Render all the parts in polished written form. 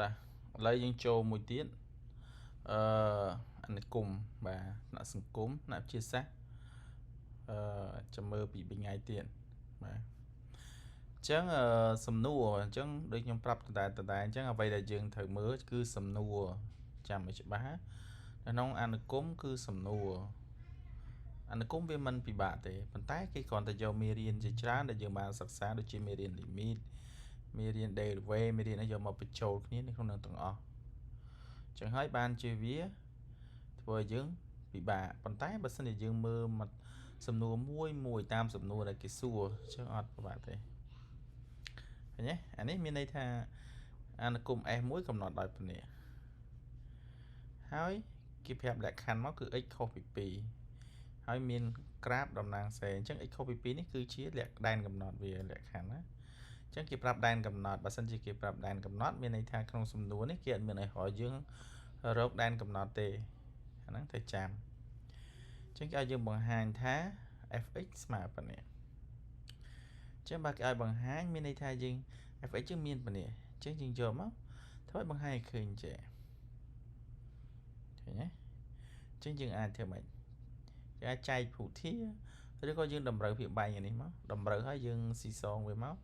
តាឥឡូវយើងចូលមួយទៀតអឺអនុគមបាទថ្នាក់សង្គមថ្នាក់វិទ្យាសាស្ត្រអឺចាំមើលពី2ថ្ងៃទៀតបាទអញ្ចឹងសំណួរអញ្ចឹងដូចខ្ញុំប្រាប់ដដែលដដែលអញ្ចឹងអ្វីដែលយើងត្រូវមើលគឺសំណួរចាំឲ្យច្បាស់នៅក្នុងអនុគមគឺសំណួរអនុគមវាមិនពិបាកទេប៉ុន្តែគេគ្រាន់តែយកមេរៀនជាច្រើនដែលយើងបានសិក្សាដូចជាមេរៀន limit មេរៀន derivative មេរៀនអីយកមកបញ្ចូលគ្នានៅក្នុងនឹងទាំងអស់ចឹងហើយបានជាវាធ្វើឲ្យយើងពិបាកប៉ុន្តែបើសិនជាយើងមើលមកសំណួរមួយមួយតាមសំណួរដែលគេសួរចឹងអត់ពិបាកទេឃើញទេអានេះមានន័យថាអនុគម S1 កំណត់ដោយពនេះហើយគេប្រាប់លក្ខខណ្ឌមកគឺ x ខុសពី2ហើយមានក្រាបតំណាងសេអញ្ចឹង x ខុសពី2នេះគឺជាលក្ខដែនកំណត់វាលក្ខខណ្ឌណាអញ្ចឹងគេប្រាប់ដែនកំណត់បើសិនជាគេប្រាប់ដែនកំណត់មានន័យថាក្នុងសំណួរនេះគេអត់មានឲ្យរកយើងរកដែនកំណត់ទេអាហ្នឹងត្រូវចាំអញ្ចឹងគេឲ្យយើងបង្ហាញថា fx ស្មើប៉ុណ្ណេះអញ្ចឹងបើគេឲ្យបង្ហាញមានន័យថាយើង fx យើងមានប៉ុណ្ណេះអញ្ចឹងយើងយកមកធ្វើឲ្យបង្ហាញឲ្យឃើញចេះឃើញទេអញ្ចឹងយើងអាចធ្វើម៉េចយើងអាចចែកភុធាឬក៏យើងតម្រូវភាគបែងអានេះមកតម្រូវឲ្យយើងស៊ីសងវាមក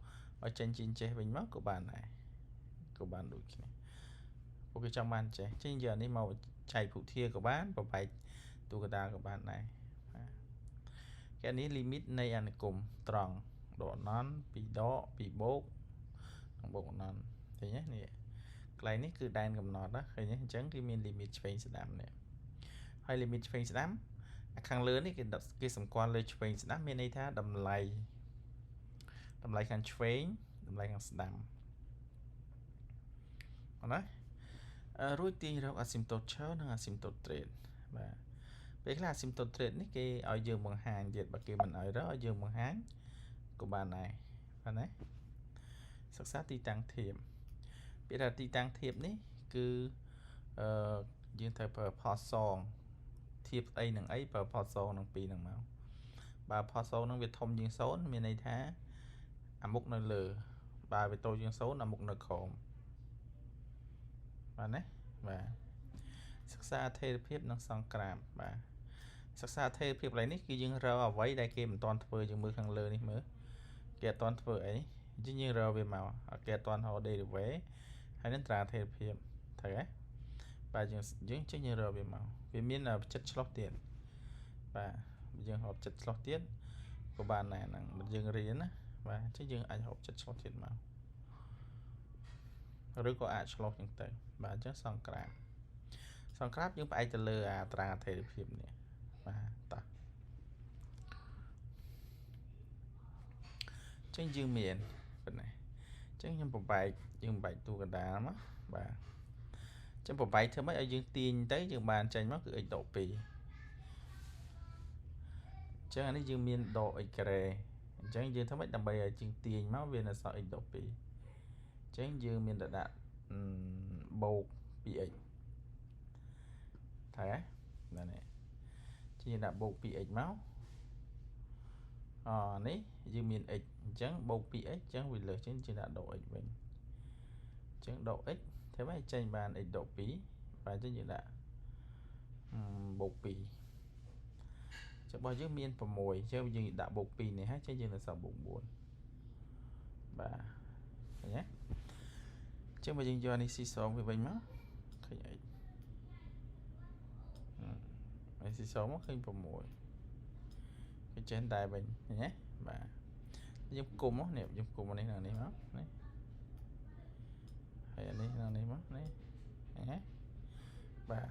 ឲ្យចេញជាចេះវិញមកក៏បានដែរក៏បានដូចគ្នាពួកគេចង់បានចេះចេញយកអានេះមកចែកភុធាក៏បានប្របែកទូកតាក៏បានដែរបាទគេនេះ limit នៃអនុគមត្រង់ដកណន់2ដក2បូកនិងបូកណន់ឃើញទេនេះកន្លែងនេះគឺដែនកំណត់ណាឃើញទេអញ្ចឹងគេមាន limit ឆ្វេងស្ដាំនេះហើយ limit ឆ្វេងស្ដាំខាងលើនេះគេគេសម្គាល់លើឆ្វេងស្ដាំមានន័យថាតម្លៃតម្លៃខាងឆ្វេងតម្លៃខាងស្ដាំអត់ណារួចទាញរក asymptote ឈរនិង asymptote ទ្រេតបាទពេលខ្លះ asymptote ទ្រេតនេះគេឲ្យយើងបង្ហាញទៀតបើគេមិនឲ្យរកឲ្យយើងបង្ហាញក៏បានដែរបាទណាសិក្សាទីតាំងធៀបពាក្យថាទីតាំងធៀបនេះគឺអឺយើងត្រូវប្រើផលសងធៀបស្អីនឹងអីប្រើផលសងនឹងពីរនឹងមកបើផលសងនឹងវាធំជាង0មានន័យថាអាមុខនៅលើបើវាតូចជាង0អាមុខនៅក្រោមបាទណាបាទសិក្សាអធិភាពនិងសង្ក្រាមបាទសិក្សាអធិភាពកន្លែងនេះគឺយើងរកអ្វីដែលគេមិនទាន់ធ្វើយើងមើលខាងលើនេះមើលគេអត់ទាន់ធ្វើអីអញ្ចឹងយើងរកវាមកគេអត់ទាន់រក derivative ហើយនឹងត្រាអធិភាពត្រូវទេបាទយើងយើងចេញយើងរកវាមកវាមានចិត្តឆ្លោះទៀតបាទយើងរកចិត្តឆ្លោះទៀតក៏បានដែរហ្នឹងយើងរៀនណាបាទអញ្ចឹងយើងអាចរកចិត្តឆ្លោះទៀតមកឬក៏អាចឆ្លោះចឹងទៅបាទអញ្ចឹងសង្ក្រាបសង្ក្រាបយើងផ្អែកទៅលើអាត្រាអធិភាពនេះបាទតោះអញ្ចឹងយើងមានប៉ុណ្ណេះអញ្ចឹងខ្ញុំបំបែកយើងបំបែកទូកណ្ដាលមកបាទអញ្ចឹងបំបែកធ្វើម៉េចឲ្យយើងទាញទៅយើងបានចេញមកគឺ x ដក2អញ្ចឹងអានេះយើងមានដក x ការ៉េអញ្ចឹងយើងធ្វើម៉េចដើម្បីឲ្យជាងទាញមកវានៅសល់ x ដក2អញ្ចឹងយើងមានតែដាក់បូក 2x ត្រូវទេបាទនេះជាដាក់បូក 2x មកអនេះយើងមាន x អញ្ចឹងបូក 2x អញ្ចឹងវាលើសជាងយើងដាក់ដក x វិញអញ្ចឹងដក x ធ្វើម៉េចចេញបាន x ដក2បាទអញ្ចឹងយើងដាក់បូក2ចុះរបស់យើងមាន6អញ្ចឹងយើងដាក់បូក2នេះហើយចេញយើងនៅសល់បូក4បាទឃើញទេអញ្ចឹងបើយើងយកនេះស៊ីសងវាវិញមកឃើញ x ហើយស៊ីសងមកឃើញ6ឃើញចេះតែវិញឃើញទេបាទយើងគុំមកនេះយើងគុំនេះនឹងនេះមកនេះហើយអានេះនឹងនេះមកនេះឃើញទេបាទ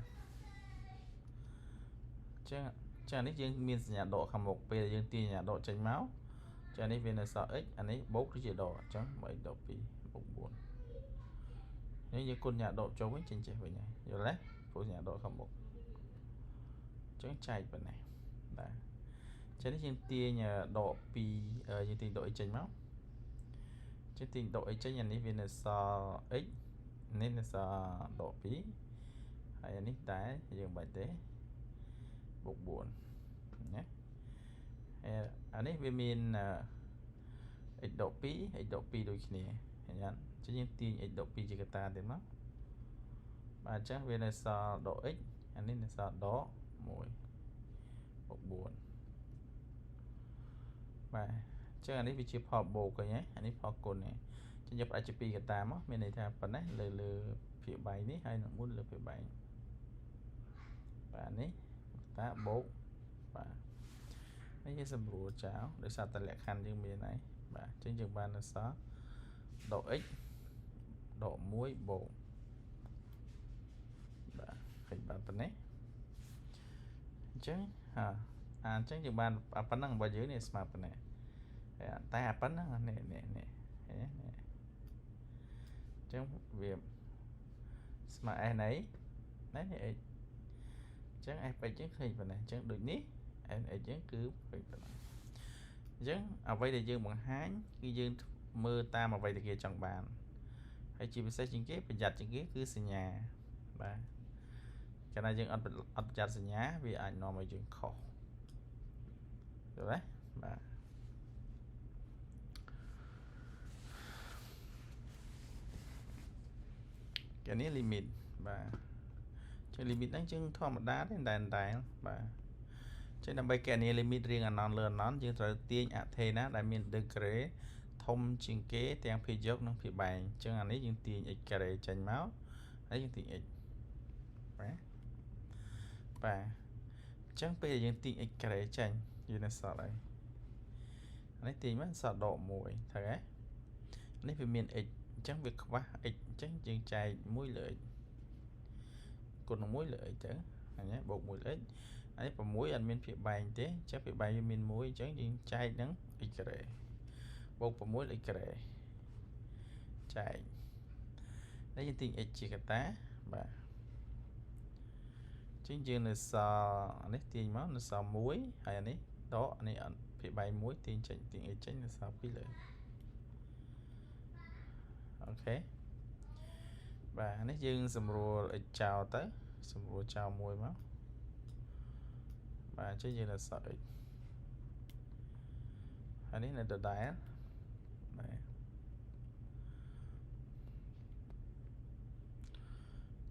ចឹងចានេះយើងមានសញ្ញាដកខាងមុខពេលយើងទាញសញ្ញាដកចេញមកចានេះវានៅសល់ x អានេះបូកឬជាដកអញ្ចឹង3ដក2បូក4នេះយើងគុណសញ្ញាដកចូលវិញចេញចេះវិញហើយយល់ទេព្រោះសញ្ញាដកខាងមុខអញ្ចឹងចែកប៉ុណ្ណេះបាទចឹងនេះយើងទាញដក2យើងទាញដក x ចេញមកចឹងទាញដក x ចេញអានេះវានៅសល់ x នេះនៅសល់ដក2ហើយអានេះតែយើងបាច់ទេបូក4ណាហើយអានេះវាមាន x ដក2 x ដក2ដូចគ្នាឃើញអត់អញ្ចឹងយើងទាញ x ដក2ជាកតាទៀតមក បាទអញ្ចឹងវានៅសល់ដក x អានេះនៅសល់ដក1បូក4បាទអញ្ចឹងអានេះវាជាផលបូកឃើញទេអានេះផលគុណនេះអញ្ចឹងយកផ្ដាច់ជា2កតាមកមានន័យថាប៉ុណ្ណេះលើលើភាគបែងនេះហើយនឹង4លើភាគបែងបាទនេះតាបូកបាទនេះយើងសម្រួលចោលដោយសារតែលក្ខខណ្ឌយើងមានហើយបាទអញ្ចឹងយើងបាននៅសល់ដក x ដក1បូកបាទឃើញបានប៉ុណ្ណេះអញ្ចឹងហាអាអញ្ចឹងយើងបានប៉ុណ្ណឹងរបស់យើងនេះស្មើប៉ុណ្ណេះតែអាប៉ុណ្ណឹងនេះនេះនេះឃើញទេនេះអញ្ចឹងវាស្មើ s នៃនេះ x អញ្ចឹង f x យើងឃើញប៉ុណ្ណេះអញ្ចឹងដូចនេះ f x យើងគឺឃើញប៉ុណ្ណឹងអញ្ចឹងអ្វីដែលយើងបង្ហាញគឺយើងមើលតាមអ្វីដែលគេចង់បានហើយជាពិសេសជាងគេប្រយ័ត្នជាងគេគឺសញ្ញាបាទកាលណាយើងអត់ប្រយ័ត្នសញ្ញាវាអាចនាំឲ្យយើងខុសយល់ទេបាទគេនេះ limit បាទចឹង limit ហ្នឹងយើងធម្មតាទេតែបាទចឹងដើម្បីកណនី limit រៀងអណន្តលើអណន្តយើងត្រូវទាញអថេណាដែលមាន degree ធំជាងគេទាំងភាគយកនិងភាគបែងអញ្ចឹងអានេះយើងទាញ x ការ៉េចេញមកហើយយើងទាញ x បាទបាទអញ្ចឹងពេលដែលយើងទាញ x ការ៉េចេញយើងនៅសល់អីអានេះទាញមកសល់ដក1ត្រូវទេនេះវាមាន x អញ្ចឹងវាខ្វះ x អញ្ចឹងយើងចែក1លើ x គុណនឹង1លើ x ទៅអញ្ចឹងបូក1លើ x អានេះ6អត់មានភាគបែងទេអញ្ចឹងភាគបែងវាមាន1អញ្ចឹងយើងចែកនឹង x ការ៉េបូក6លើ x ការ៉េចែកនេះយើងទាញ x ជាកតាបាទអញ្ចឹងយើងនៅសល់អានេះទាញមកនៅសល់1ហើយអានេះដកអានេះអត់ភាគបែង1ទាញចេញទាញ x ចេញនៅសល់2លើអូខេបាទនេះយើងសម្រួល x ចោលទៅសម្រួលចោលមួយមកបាទអញ្ចឹងយើងនៅសល់ x ហើយនេះនៅដដែលបាទ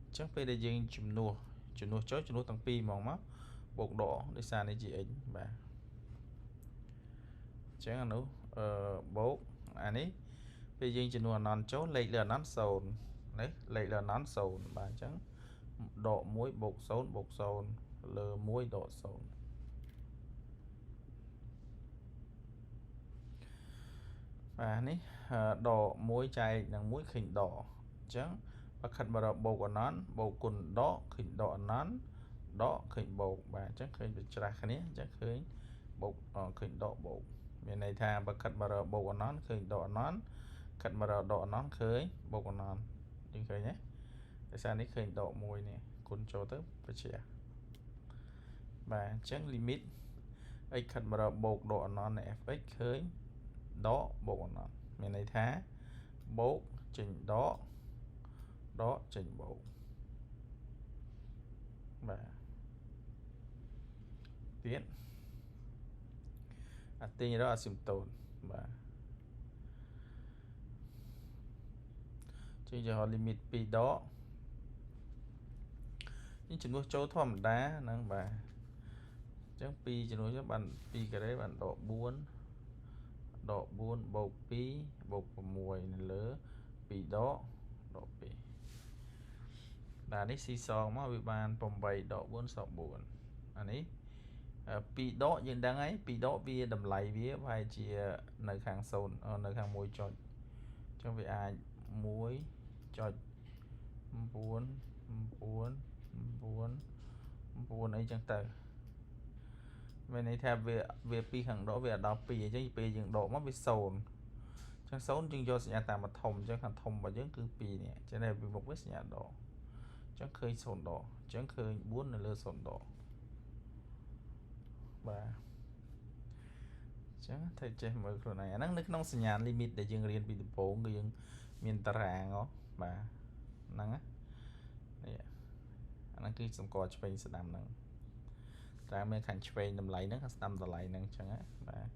អញ្ចឹងពេលដែលយើងជំនួសចូលជំនួសទាំងពីរហ្មងមកបូកដកដោយសារនេះជា x បាទអញ្ចឹងអានោះបូកអានេះពេលយើងជំនួសអនន្តចូលលេខលើអនន្ត0នេះលេខលើអនន្ត0បាទអញ្ចឹងដក1បូក0បូក0លើ1ដក0បាទនេះដក1ចែកនឹង1ឃើញដកអញ្ចឹងបើខិតមករកបូកអនន្តបូកគុណដកឃើញដកអនន្តដកឃើញបូកបាទអញ្ចឹងឃើញវាច្រាស់គ្នាអញ្ចឹងឃើញបូកឃើញដកបូកមានន័យថាបើខិតមករកបូកអនន្តឃើញដកអនន្តខិតមករកដកអនន្តឃើញបូកអនន្តយើងឃើញទេដោយសារនេះឃើញដក1នេះគុណចូលទៅប្រជាបាទអញ្ចឹង limit x ខិតមករកបូកដកអនន្តនៃ fx ឃើញដកបូកអនន្តមានន័យថាបូកចេញដកដកចេញបូកបាទទៀតអាទាញរកអាស៊ីមតូតបាទជាយក limit 2ដកនេះចំនួនចូលធម្មតាហ្នឹងបាទអញ្ចឹង2ចំនួនចុះបាន2ការ៉េបានដក4ដក4បូក2បូក6នៅលើ2ដកដក2បាទនេះស៊ីសងមកវាបាន8ដក4សល់4អានេះ2ដកយើងដឹងហើយ2ដកវាតម្លៃវាប្រហែលជានៅខាង0នៅខាង1ចុចអញ្ចឹងវាអាច1ចុច9 9 9 9អីចឹងទៅមានន័យថាវាពីខាងដកវាដល់2អញ្ចឹងពេលយើងដកមកវា0អញ្ចឹង0យើងយកសញ្ញាតាមមកធំអញ្ចឹងខាងធំរបស់យើងគឺ2នេះអញ្ចឹងតែពីមុខវាសញ្ញាដកអញ្ចឹងឃើញ0ដកអញ្ចឹងឃើញ4នៅលើ0ដកបាទអញ្ចឹងត្រូវចេះមើលខ្លួនឯងអាហ្នឹងនៅក្នុងសញ្ញា limit ដែលយើងរៀនពីដំបូងគឺយើងមានតារាងហ៎បាទហ្នឹងណានេះអាហ្នឹងគឺសម្គាល់ឆ្វេងស្ដាំហ្នឹងតាមានខាងឆ្វេងតម្លៃហ្នឹងខាងស្ដាំតម្លៃហ្នឹងអញ្ចឹងណាបាទ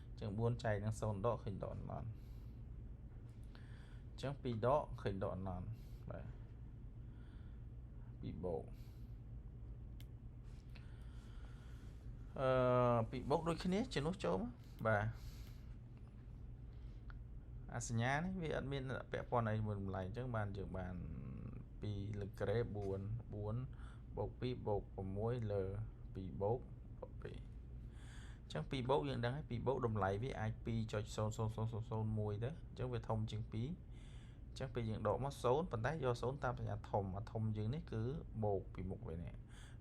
អញ្ចឹង4ចែកនឹង0ដកឃើញដកអនន្តអញ្ចឹង2ដកឃើញដកអនន្តបាទ 2បូក2បូកដូចគ្នាជំនួសចូលមកបាទអាសញ្ញានេះវាអត់មានពាក់ព័ន្ធអីជាមួយតម្លៃអញ្ចឹងបានយើងបាន2លើក្រេ4 4បូក2បូក6លើ2បូក2អញ្ចឹង2បូកយើងដឹងហើយ2បូកតម្លៃវាអាច 2.00001 ទៅអញ្ចឹងវាធំជាង2អញ្ចឹងពេលយើងដកមក0ប៉ុន្តែយក0តាមសញ្ញាធំអាធំយើងនេះគឺបូកពីមុខវានេះ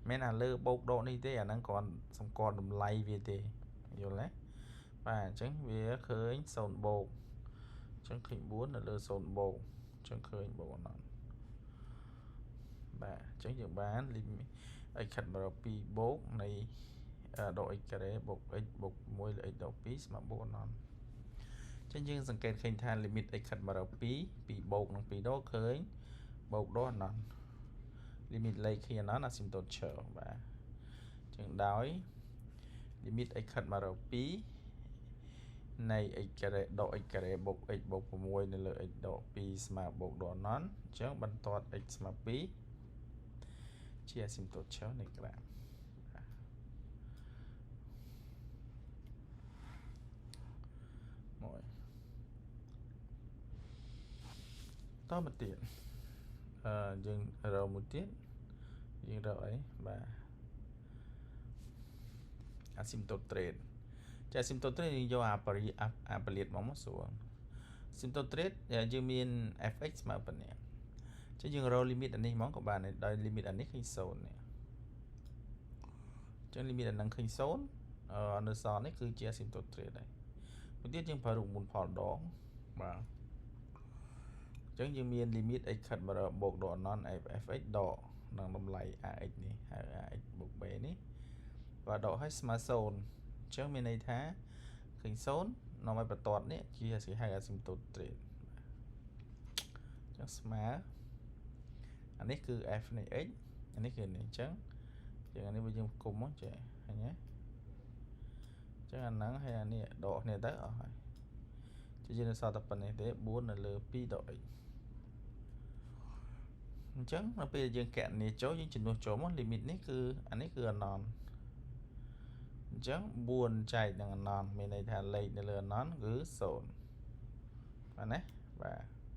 មិនអាលើបូកដកនេះទេអាហ្នឹងគ្រាន់សម្គាល់តម្លៃវាទេយល់ទេបាទអញ្ចឹងវាឃើញ0បូកអញ្ចឹងឃើញ4នៅលើ0បូកអញ្ចឹងឃើញបូកអណបាទអញ្ចឹងយើងបាន limit x ខិតមក2បូកនៃដក x ការ៉េបូក x បូក1លើ x ដក2ស្មើបូកអណអញ្ចឹងយើងសង្កេតឃើញថា limit x ខិតមក2 2បូកនឹង2ដកឃើញបូកដកអណ limit លេខឃើញអណអាស៊ីមតូតឈើបាទអញ្ចឹងដោយ limit x ខិតមក2នៃ x ការ៉េដក x ការ៉េបូក x បូក6នៅលើ x ដក2ស្មើបូកដកអណអញ្ចឹងបន្ទាត់ x ស្មើ2ជាអាស៊ីមតូតឈើនៃក្រាបមួយតមកទៀតយើងរកមួយទៀតយើងរកអីបាទអាស៊ីមតូតត្រេតចាអាស៊ីមតូតត្រេតយើងយកអាបរិអាបលៀតមកស្រួលអាស៊ីមតូតត្រេតយើងមាន fx ស្មើប៉ុណ្ណេះចឹងយើងរក limit អានេះហ្មងក៏បានដែរដោយ limit អានេះឃើញ0នេះចឹង limit អាហ្នឹងឃើញ0នៅសល់នេះគឺជាអាស៊ីមតូតត្រេតដែរមួយទៀតយើងប្រើរូបមន្តផលដងបាទអញ្ចឹងយើងមាន limit x ខិតមកបូកដក non fx ដកនឹងតម្លៃ ax នេះហៅ ax បូក b នេះបាទដកឲ្យស្មើ0អញ្ចឹងមានន័យថាឃើញ0នាំឲ្យបន្ទាត់នេះជាគេហៅអាស៊ីមតូតត្រេតអញ្ចឹងស្មើអានេះគឺ f នៃ x អានេះគឺនេះអញ្ចឹងយើងអានេះវាយើងគុំមកចេះឃើញទេអញ្ចឹងអាហ្នឹងហើយអានេះដកគ្នាទៅអស់ហើយជាយើងសល់តែប៉ុណ្្នេះទេ4នៅលើ2ដក x អញ្ចឹងនៅពេលយើងកណនីចូលយើងជំនួសចូលមក limit នេះគឺអានេះគឺអណនអញ្ចឹង4ចែកនឹងអណនមានន័យថាលេខនៅលើអណនគឺ0បាទណាបាទ0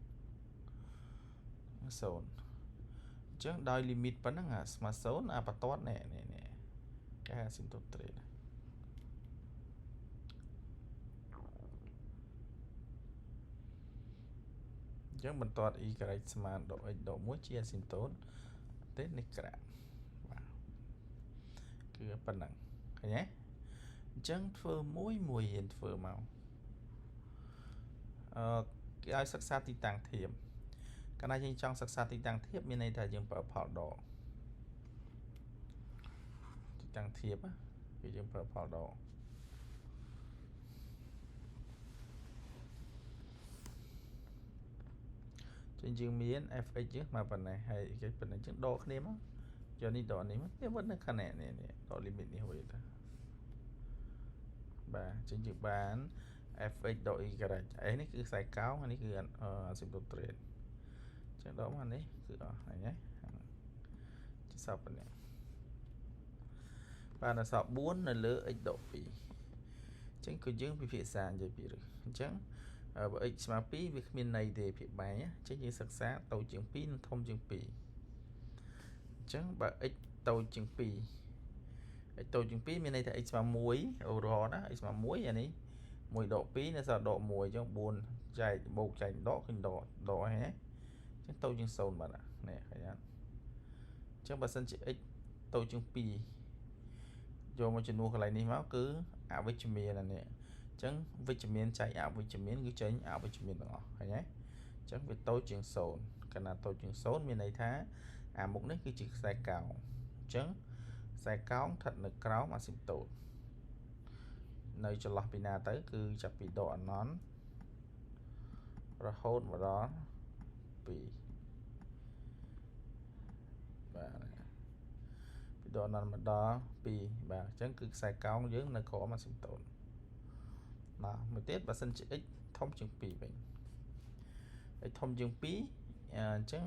អញ្ចឹងដោយ limit ប៉ុណ្ណឹងអាស្មើ0អាបន្ទាត់នេះនេះនេះគេហៅ asymptote ត្រេតអញ្ចឹងបន្ទាត់ y ស្មើដក x ដក1ជា asymptote ទេនៃក្រាបបាទគឺប៉ុណ្ណឹងឃើញទេអញ្ចឹងធ្វើមួយមួយរៀនធ្វើមកគេឲ្យសិក្សាទីតាំងធៀបកាលណាយើងចង់សិក្សាទីតាំងធៀបមានន័យថាយើងប្រើផលដកទីតាំងធៀបគឺយើងប្រើផលដកចឹងយើងមាន fx យើងមកប៉ុណ្ណេះហើយគេប៉ុណ្ណេះចឹងដកគ្នាមកយកនេះដកនេះមកវាវិតនៅខណៈនេះនេះដក limit នេះវិញតាបាទចឹងយើងបាន fx ដក y អេនេះគឺខ្សែកោងអានេះគឺ asymptote ត្រេតចឹងដកមកនេះគឺអស់ហើយណាជាសពប៉ុណ្ណេះបាទអស4នៅលើ x ដក2ចឹងគឺយើងពិភាក្សានិយាយពីរឹសអញ្ចឹងបើ x ស្មើ2វាគ្មានន័យទេភាគបែងអញ្ចឹងយើងសិក្សាតូចជាង2និងធំជាង2អញ្ចឹងបើ x តូចជាង2 x តូចជាង2មានន័យថា x ស្មើ1ឧទាហរណ៍ណា x ស្មើ1អានេះ1ដក2នៅសល់ដក1អញ្ចឹង4ចែកបូកចែកដកឃើញដកដកហ្នឹងណាអញ្ចឹងតូចជាង0បាទនេះឃើញអត់អញ្ចឹងបើសិនជា x តូចជាង2យកមកជំនួសកន្លែងនេះមកគឺអវិជ្ជមានអានេះអញ្ចឹងវិជ្ជមានចែកអវិជ្ជមានគឺចេញអវិជ្ជមានទាំងអស់ឃើញទេអញ្ចឹងវាតូចជាង0កាលណាតូចជាង0មានន័យថាអាមុខនេះគឺជាខ្សែកោងអញ្ចឹងខ្សែកោងស្ថិតនៅក្រោមអាស៊ីមតូតនៅចន្លោះពីណាទៅគឺចាប់ពីដកអណន្តរហូតមកដល់2បាទពីដកអណន្តមកដល់2បាទអញ្ចឹងគឺខ្សែកោងយើងនៅក្រោមអាស៊ីមតូតបាទមួយទៀតបើសិនជា x ធំជាង2វិញ x ធំជាង2អញ្ចឹង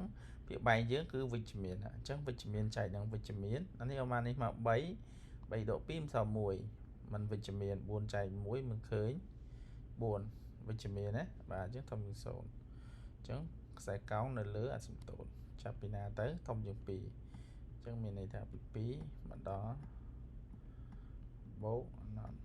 ពាក្យបែងយើងគឺវិជ្ជមានអញ្ចឹងវិជ្ជមានចែកនឹងវិជ្ជមានអានេះអមនេះមក3 3ដក2មិនសល់1มันវិជ្ជមាន4ចែក1មិនឃើញ4វិជ្ជមានណាបាទអញ្ចឹងធំជាង0អញ្ចឹងខ្សែកោងនៅលើអាស៊ីមតូតចាប់ពីណាទៅធំជាង2អញ្ចឹងមានន័យថាពី2មកដល់បូកអនន្ត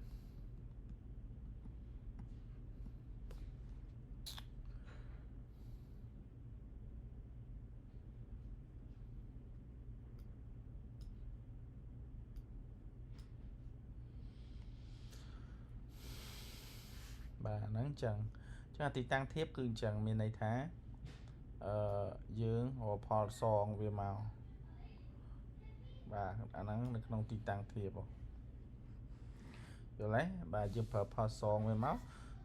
បាទហ្នឹងអញ្ចឹងទីតាំងធៀបគឺអញ្ចឹងមានន័យថាយើងរកផលសងវាមកបាទអាហ្នឹងនៅក្នុងទីតាំងធៀបយល់ទេបាទយើងប្រើផលសងវាមក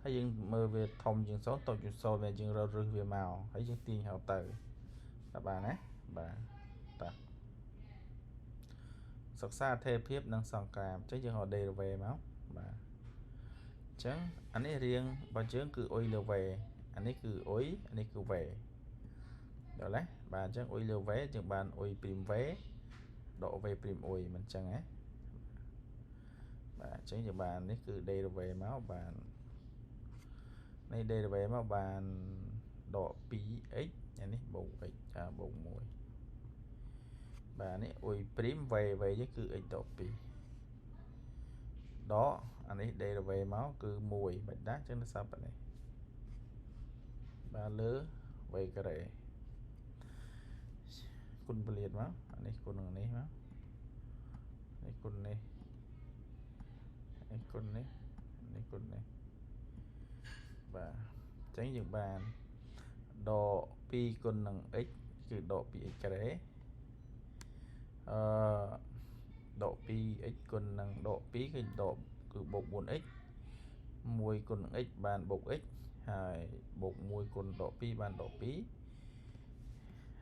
ហើយយើងមើលវាធំជាង0តូចជាង0វាយើងរករឹសវាមកហើយយើងទាញហៅទៅតើបាទណាបាទតាសិក្សាអថេរភាពនិងសង្ក្រាមអញ្ចឹងយើងរក derivative មកបាទអញ្ចឹងអានេះរៀងរបស់យើងគឺអុយលើ v អានេះគឺអុយអានេះគឺ v ដល់ទេបាទអញ្ចឹងអុយលើ v យើងបានអុយព្រីម v ដក v ព្រីមអុយមិនអញ្ចឹងហ៎បាទអញ្ចឹងយើងបាននេះគឺ derivative មកបាននេះ derivative មកបានដក 2x អានេះបូក x ចាបូក1បាទនេះអុយព្រីម v v យើងគឺ x ដក2ដកអានេះ derivative មកគឺ1មិនដែរអញ្ចឹងនៅសល់ប៉ុណ្ណេះបាទលើ v ការ៉េគុណពលាតមកអានេះគុណនឹងនេះមកនេះគុណនេះនេះគុណនេះនេះគុណនេះបាទអញ្ចឹងយើងបានដក2គុណនឹង x គឺដក 2x ការ៉េដក 2x គុណនឹងដក2គឺដកគឺបូក 4x 1គុណនឹង x បានបូក x ហើយបូក1គុណដក2បានដក2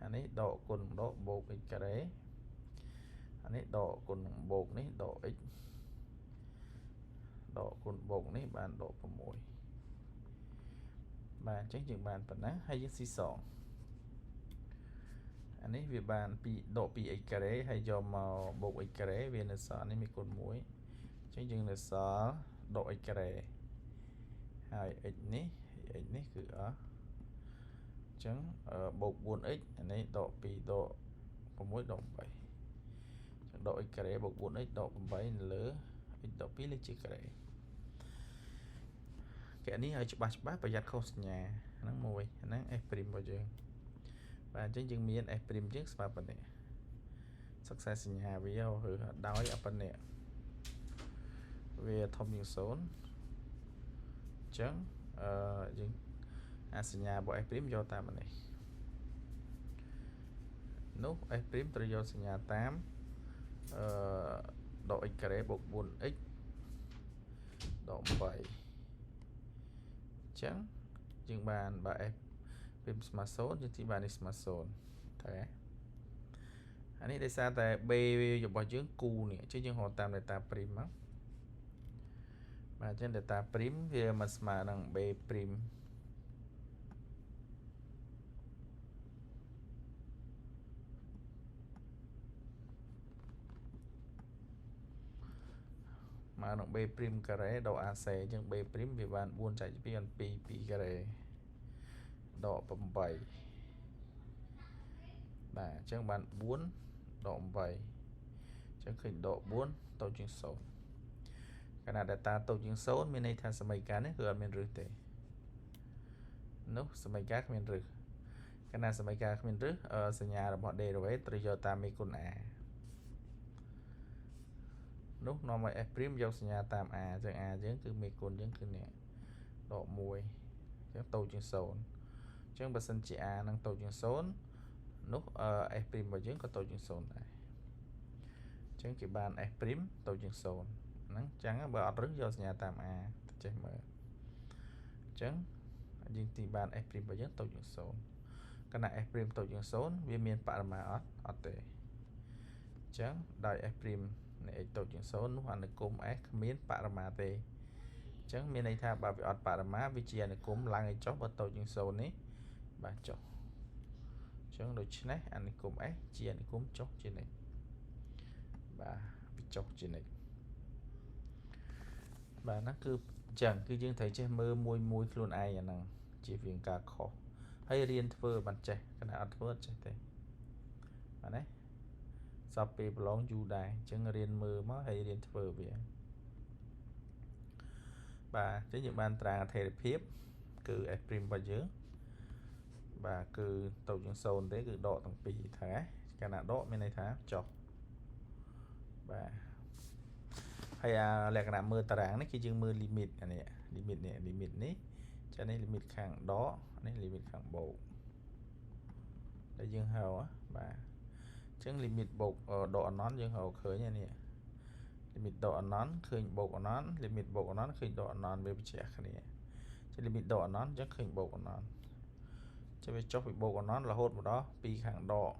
អានេះដកគុណដកបូក x ការ៉េអានេះដកគុណនឹងបូកនេះដក x ដកគុណបូកនេះបានដក6បាទអញ្ចឹងយើងបានប៉ុណ្ណាហើយយើងស៊ីសងអានេះវាបាន2ដក 2x ការ៉េហើយយកមកបូក x ការ៉េវានៅសល់នេះមានគុណ1អញ្ចឹងយើងនៅសល់ដក x ការ៉េហើយ x នេះ x នេះគឺអស់អញ្ចឹងបូក 4x អានេះដក2ដក6ដក8អញ្ចឹងដក x ការ៉េបូក 4x ដក8នៅលើ x ដក2លើជាការ៉េកែនេះឲ្យច្បាស់ប្រយ័ត្នខុសសញ្ញាហ្នឹងមួយហ្នឹង f' របស់យើងបាទអញ្ចឹងយើងមាន f' យើងស្មើប៉ុណ្ណេះសិក្សាសញ្ញាវាឬដោយអប៉ុណ្ណេះវាធំជាង0អញ្ចឹងយើងអាសញ្ញារបស់ f' យកតាមនេះនោះ f' ត្រូវយកសញ្ញាតាមដក x ការ៉េបូក 4x ដក8អញ្ចឹងយើងបានបើ f' ស្មើ0យើងទីបាននេះស្មើ0តែអានេះដោយសារតែ b របស់យើងគូនេះអញ្ចឹងយើងរកតាម delta prime មកបាទអញ្ចឹង delta prime វាមកស្មើនឹង b prime មកនឹង b' ការ៉េដក AC អញ្ចឹង b' វាបាន4ចែក2បាន2 2ការ៉េដក8បាទអញ្ចឹងបាន4ដក8អញ្ចឹងឃើញដក4តូចជាង0កាលណា delta តូចជាង0មានន័យថាសមីការនេះគឺអត់មានរឹសទេនោះសមីការគ្មានរឹសកាលណាសមីការគ្មានរឹសសញ្ញារបស់ derivative ត្រូវយកតាមមេគុណ a នោះនាំឲ្យ f' យកសញ្ញាតាម a អញ្ចឹង a យើងគឺមេគុណយើងគឺនេះដក1អញ្ចឹងតូចជាង0អញ្ចឹងបើសិនជា a នឹងតូចជាង0នោះ f' របស់យើងក៏តូចជាង0ដែរអញ្ចឹងគេបាន f' តូចជាង0ហ្នឹងអញ្ចឹងបើអត់រឹសយកសញ្ញាតាម a ទៅចេះមើលអញ្ចឹងយើងទីបាន f' របស់យើងតូចជាង0កាលណា f' តូចជាង0វាមានបរិមាអត់អត់ទេអញ្ចឹងដោយ f' នៃ x តូចជាង0នោះអនុគម s គ្មានបរិមាទេអញ្ចឹងមានន័យថាបើវាអត់បរិមាវាជាអនុគមឡើងឲ្យចុះបើតូចជាង0នេះបាទចុះ ចឹងដូច្នេះអនុគម S ជាអនុគមចុះជានិច្ចបាទវាចុះជានិច្ចបាទហ្នឹងគឺអញ្ចឹងគឺយើងត្រូវចេះមើលមួយមួយខ្លួនឯងអាហ្នឹងជៀសវាងការខុសហើយរៀនធ្វើបានចេះកណាអត់ធ្វើអត់ចេះទេបាទណាសពពេលប្រឡងយូរដែរអញ្ចឹងរៀនមើលមកហើយរៀនធ្វើវាបាទអញ្ចឹងយើងបានត្រាងអធិរភាពគឺ S' របស់យើងបាទគឺតូចជាង0ទេគឺដកទាំងពីរថាកាលណាដកមានន័យថាចុះបាទហើយអាលក្ខណៈមើលតារាងនេះគឺយើងមើល limit អានេះ limit នេះ limit នេះចានេះ limit ខាងដកនេះ limit ខាងបូកដែលយើងហៅបាទអញ្ចឹង limit បូកដកអនន្តយើងហៅឃើញនេះ limit ដកអនន្តឃើញបូកអនន្ត limit បូកអនន្តឃើញដកអនន្តវាបញ្ជាក់គ្នាចឹង limit ដកអនន្តអញ្ចឹងឃើញបូកអនន្តចាំវាចុះពីបូកអនន្តរហូតមកដល់2ខាងដក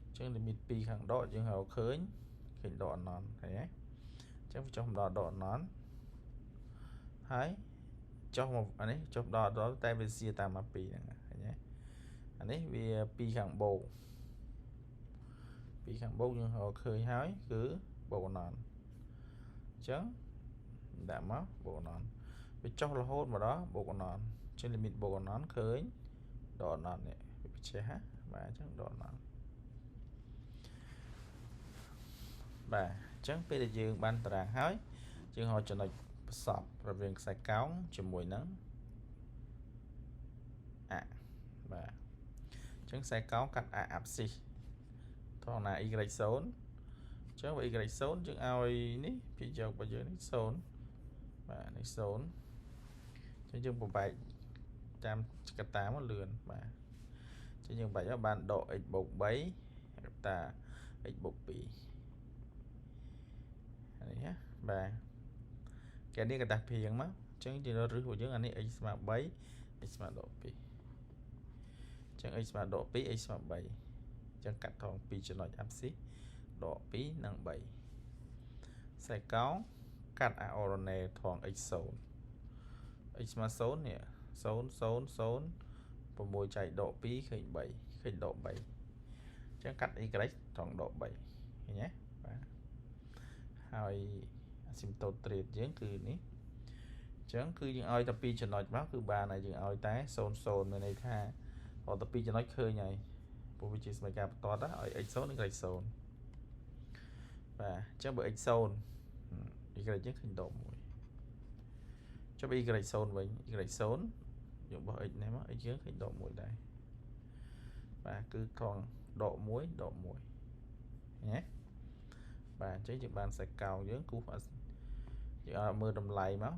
អញ្ចឹង limit 2ខាងដកយើងហៅឃើញឃើញដកអនន្តឃើញទេអញ្ចឹងវាចុះមកដល់ដកអនន្តហើយចុះមកអានេះចុះដល់ដល់តែវាសៀតាមមក2ហ្នឹងឃើញទេអានេះវា2ខាងបូក2ខាងបូកយើងរកឃើញហើយគឺបូកអនន្តអញ្ចឹងដាក់មកបូកអនន្តវាចុះរហូតមកដល់បូកអនន្តអញ្ចឹង limit បូកអនន្តឃើញដកអនន្តនេះវាបញ្ជាក់ហ่ะបាទអញ្ចឹងដកអនន្តបាទអញ្ចឹងពេលដែលយើងបានតារាងហើយយើងរកចំណុចប្រសពរវាងខ្សែកោងជាមួយនឹងអបាទអញ្ចឹងខ្សែកោងកាត់អអាប់ស៊ីសត្រង់ណា y 0អញ្ចឹងបើ y 0យើងឲ្យនេះពីយករបស់យើងនេះ0បាទនេះ0អញ្ចឹងយើងបំបែកតាមកតាមកលឿនបាទអញ្ចឹងយើងបាច់បានដក x បូក3កតា x បូក2នេះណាបាទគេនេះកតាព្រៀងមកអញ្ចឹងយើងរឹសរបស់យើងអានេះ x ស្មើ3 x ស្មើដក2អញ្ចឹង x ស្មើដក2 x ស្មើ3អញ្ចឹងកាត់ថង2ចំណុចអាប់ស៊ីសដក2និង3ខ្សែកោងកាត់អាអូរ៉ូណេថង x 0 x ស្មើ0នេះ0 0 0 6ចែកដក2ឃើញ3ឃើញដក3អញ្ចឹងកាត់ y ថងដក3ឃើញទេបាទហើយអាស៊ីមតូតត្រៀតយើងគឺនេះអញ្ចឹងគឺយើងឲ្យតែ2ចំណុចមកគឺបានហើយយើងឲ្យតែ0 0មានន័យថារកតែ2ចំណុចឃើញហើយព្រោះវាជាសមីការបន្ទាត់ឲ្យ x 0និង y 0បាទអញ្ចឹងបើ x 0 y យើងឃើញដក1ចុះបើ y 0វិញ y 0យើងបោះ x នេះមក x យើងឃើញដក1ដែរបាទគឺថងដក1ដក1ណាបាទអញ្ចឹងយើងបានខ្សែកោងយើងគូសយើងឲ្យមើលតម្លៃមក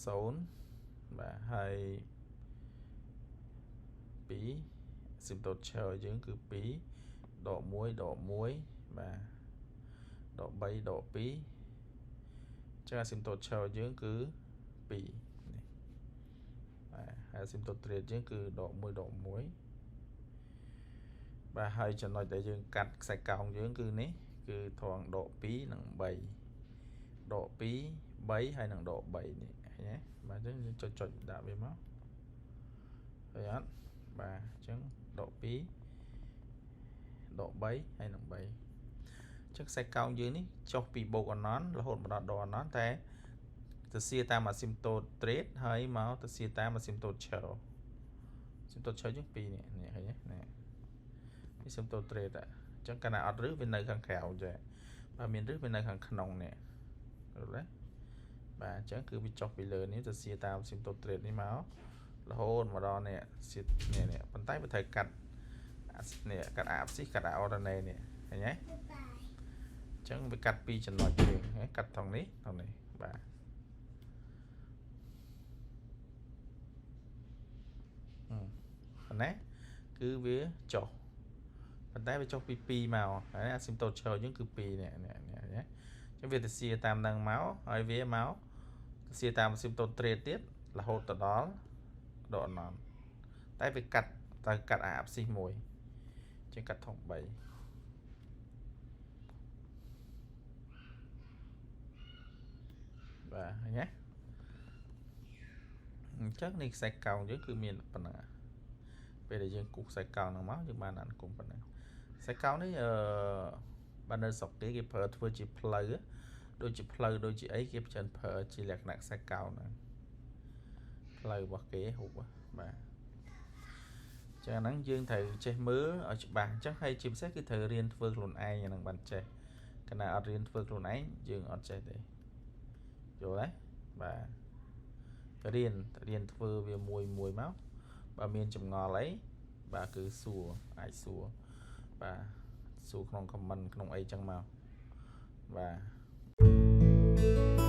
0បាទហើយ2ស៊ីមតូតឈរយើងគឺ2ដក1ដក1បាទដក3ដក2ចឹងអាស៊ីមតូតឈរយើងគឺ2នេះបាទហើយអាស៊ីមតូតត្រៀតយើងគឺដក1ដក1បាទហើយចំណុចដែលយើងកាត់ខ្សែកោងយើងគឺនេះគឺថងដក2និង3ដក2 3ហើយនិងដក3នេះឃើញទេបាទអញ្ចឹងយើងចុចចុចដាក់វាមកឃើញអត់បាទអញ្ចឹងដក2ដក3ហើយនិង3អញ្ចឹងខ្សែកោងយើងនេះចុះពីបូកអនន្តរហូតមកដល់ដកអនន្តតែទៅសៀតាមអាស៊ីមតូតត្រេតហើយមកទៅសៀតាមអាស៊ីមតូតឈរស៊ីមតូតឈរយើង2នេះនេះឃើញទេនេះនេះស៊ីមតូតត្រេតអញ្ចឹងកាលណាអត់រឹសវានៅខាងក្រៅចេះបើមានរឹសវានៅខាងក្នុងនេះយល់ទេបាទអញ្ចឹងគឺវាចុះពីលើនេះទៅសៀតាមស៊ីមតូតត្រេតនេះមករហូតមកដល់នេះសៀនេះនេះប៉ុន្តែវាត្រូវកាត់នេះកាត់អាប់ស៊ីកាត់អាអូរ៉ាណេនេះឃើញទេអញ្ចឹងវាកាត់ពីរចំណុចយើងកាត់ថងនេះថងនេះបាទប៉ុណ្ណេះគឺវាចុះប៉ុន្តែវាចុះពី2មកហើយអាស៊ីមតូតឈរយើងគឺ2នេះនេះនេះអញ្ចឹងវាទៅសៀតាមនឹងមកហើយវាមកទៅសៀតាមអាស៊ីមតូតត្រេតទៀតរហូតទៅដល់ដកអនន្តតែវាកាត់ទៅកាត់អាអាប់ស៊ីសមួយជាងកាត់ថង3បាទឃើញទេអញ្ចឹងនេះខ្សែកោងយើងគឺមានប៉ុណ្ណឹង ពេលដែលយើងគូសខ្សែកោងហ្នឹងមកយើងបានអនុគមប៉ុណ្ណឹងខ្សែកោងនេះអឺបើនៅស្រុកគេគេប្រើធ្វើជាផ្លូវដូចជាផ្លូវដូចជាអីគេច្រើនប្រើជាលក្ខណៈខ្សែកោងហ្នឹងផ្លូវរបស់គេហូបបាទចឹងហ្នឹងយើងត្រូវចេះមើលឲ្យច្បាស់អញ្ចឹងហើយជាពិសេសគឺត្រូវរៀនធ្វើខ្លួនឯងអាហ្នឹងបានចេះកាលណាអត់រៀនធ្វើខ្លួនឯងយើងអត់ចេះទេយល់ទេបាទរៀនរៀនធ្វើវាមួយមួយមកបើមានចម្ងល់អីបាទគឺសួរអាចសួរបាទសួរក្នុង comment ក្នុងអីចឹងមកបាទ។